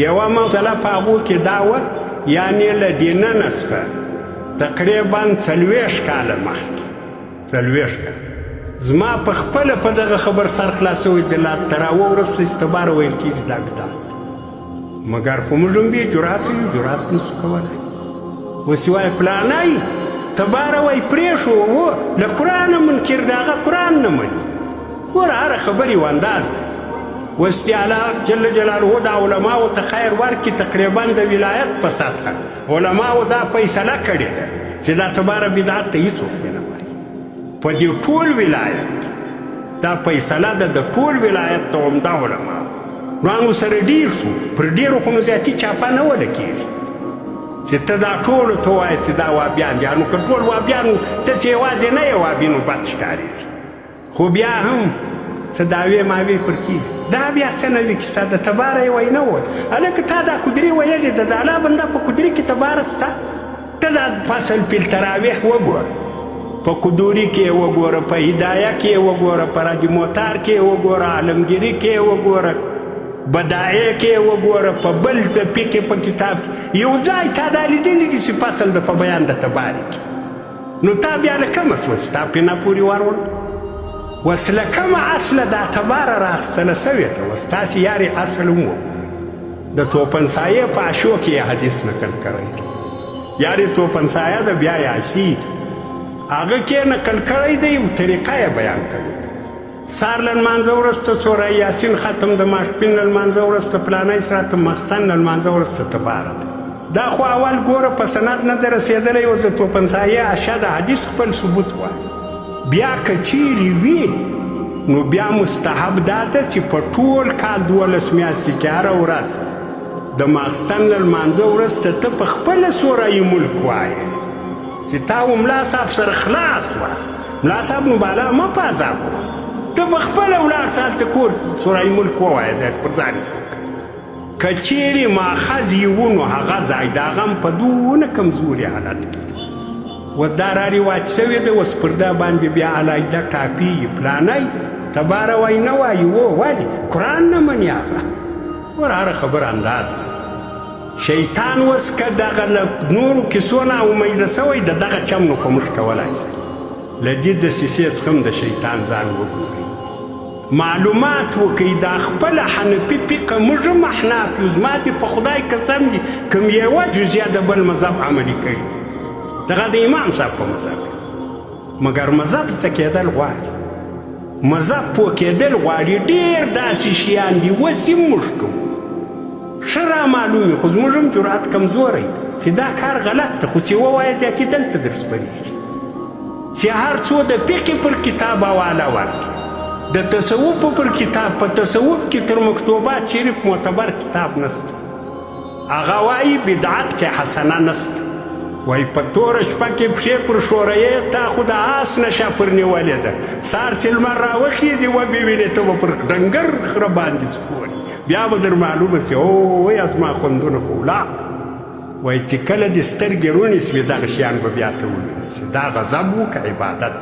یوه مسله په هغو کې دا وه، یعنې له دیننه څخه تقریبا 40 کاله مخکې، 40 کاله زما په خپله په دغه خبر سر خلاص شوی د لا تراوه وروسته استباره ویل کېږي دا بدعت، مګر خو موږ هم بې جرأته یو، جرأت نه شو کولی. اوس یې وایي فلانی تباره وایي پرېښوو، له قرآنه منکر دی، هغه قرآن نه مني. ګوره هره خبر یو انداز دی. اوس دې الله جل جلاله دا علماو ته خیر ورکړي، تقریبا د ولایت په سطحه علماو دا فیصله کړې ده چې دا تباره بدعت ته هېڅوک دې نه وایي. په دې ټول ولایت دا فیصله ده، د ټول ولایت د عمده علماو. نو هغو سره ډېر شو، پر ډېرو خو نو زیاتي چاپه نه وله کېږي چې ته دا ټولو ته وایې چې دا وابیان دي. نو که ټول وابیان وو، ته چې یوازې نه یې وابي نو بد ښکارېږي. خو بیا هم څه دعوې ماوې پر کېږي. دا بیا څه نوې کیسه ده؟ تباره یې وایي نه وویل. هلکه تا دا قدري ویلې ده، د الله بنده په قدري کې تباره شته؟ ته دا فصل فی التراویح وګوره، په قدوري کې یې وګوره، په هدایه کې یې وګوره، په رد موتار کې یې وګوره، عالمګیري کې یې وګوره، بدایع کې یې وګوره، په بل د فقې په کتاب کې یو ځای تا دا لیدلي دي چې فصل د په بیان د تبارې کې. نو تا بیا له کومه سوه چې تا پې نه پورې وروړه؟ اوس له کومه اصله دا تباره راخستله سوې ده؟ اوس تاسې یارې اصل هم وګورئ. د توپنسایې په عشو کې یې حدیث نقل کړی دی، یارې توپنسایه ده بیا یې عشي هغه کې نقل کړی دی او طریقه یې بیان کړې ده. سهار له لمانځه وروسته سوره یاسین ختم، د ماسپین له لمانځه وروسته فلانی سرات، مخسن له لمانځه وروسته تباره ده. دا خو اول ګوره په سند نه ده رسېدلی. اوس د توپنسایې عشه د حدیث خپل ثبوت وایي. بیا که چیرې وي نو بیا مستحب دا ده چې په ټول کال 12 میاشتې کې هره ورځ د ماخستن له لمانځه وروسته ته په خپله سوره ملک وایې چې تا و ملا صاحب سره خلاص واست. ملا صاحب نو بالا مه په عذابوه، ته په خپله ولاړ سه هلته کور سوره ملک ووایه، ځای پر ځان یې وکړه. که چیرې ماخذ یې و نو هغه ځای د هغه هم په دونه کمزوري حالت کې اوس دا را رواج شوې ده. اوس پر دا باندې بیا علاحده ټاپېږي، فلانی تباره وایي نه وایي، و ولې قرآن نه مني هغه. ګوره هره خبره انداز ده. شیطان اوس که دغه له نورو کیسو نه امیده شوی د دغه چم نو په موږ کولای شي. له دې دسیسې څخه هم د شیطان ځان وګورئ، معلومات وکړئ. دا خپله حنفي فقه موږ هم احناف یو، زما دې په خدای قسم دي کوم یوه جزیه د بل مذهب عملي کړي، دغه د امام صاحب په مذهب. مګر مذهب زده کېدل غواړي، مذهب پوه کېدل غواړي. ډېر داسې شیان دي اوس هم موږ کوو، ښه را معلوم وي، خو زموږ هم جرأت کمزوری چې دا کار غلط ده، خو چې ووایې زیاتي دلته در سپرېږي چې هر څو د فقې پر کتاب حواله ورکړي، د تصوف پر کتاب، په تصوف کې تر مکتوبات شریف معتبر کتاب نشته. هغه وایي بدعت کې حسنه نشته. وایي په توره شپه کې پښې پر ښوريې، تا خو د آس نشه پر نیولې ده، سهار چې لمر راوخېږي وبې وینې ته به پر ډنګر خره باندې سپور یې، بیا به در معلومه شي اوی زما خوندونه خو ولاړ. وایي چې کله دې سترګې روڼې شوې دغه شیان به بیا ته ووینې چې دا غضب و که عبادت.